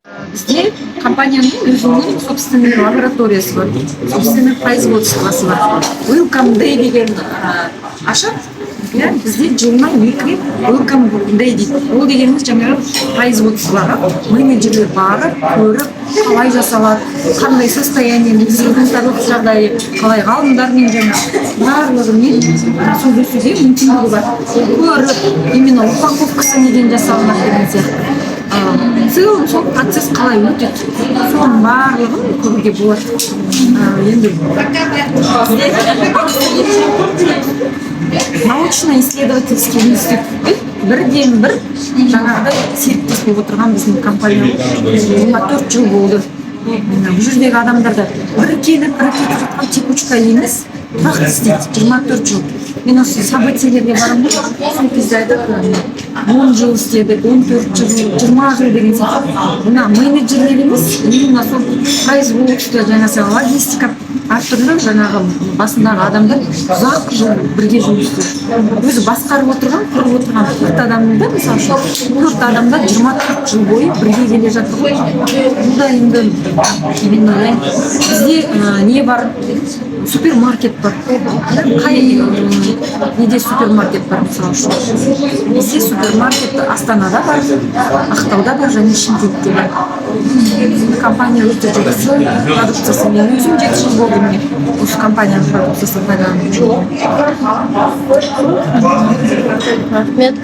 Бізде компанияның өзінің собственный лабораториясы бар, собственный производствосы бар. Welcome Day деген ашады, иә. Бізде жылына екі рет Welcome Day дейді. Ол дегеніміз жаңағы производствоға менеджерлер барып көріп, қалай жасалады, қандай состояние, санитарлық жағдайы қалай, ғалымдармен, жаңағы барлығымен сөйлесуге мүмкіндігі бар, көріп, именно упаковкасы неден жасалынады деген сияқты. В целом сол процесс қалай өтеді, соның барлығын көруге болады. Енді бізде научно исследовательский институтпен бірден бір жаңағыдай серіктес болып отырған біздің компания 24 жыл болды. Бұл жердегі адамдар да бірі келіп, бірі кетіп жатқан текучка емес, тұрақты істейді 24 жыл. Мен осы событиелерге барамын ғой, сол кезде айтады: 10 жыл істедік, 14 жыл, 20 жыл деген сияқты. Мына менеджерлер емес, именно сол производство, жаңағы логистика, әртүрлі жаңағы басындағы адамдар ұзақ жыл бірге жұмыс істейді. Өзі басқарып отырған, құрып отырған төрт адамның да, мысалы үшін, төрт адамда 24 жыл бойы бірге келе жатыр ғой. Бұл да енді именно бізде не бар, супермаркет бар. Қай неде супермаркет бар? Мысалы үшін, бізде супермаркет Астанада бар, Ақтауда бар және Шымкентте бар. Компания өте жақсы продукциясы. Мен өзім 7 жыл болды міне осы компанияның продукциясын пайдаланып жүрмін. Рахмет.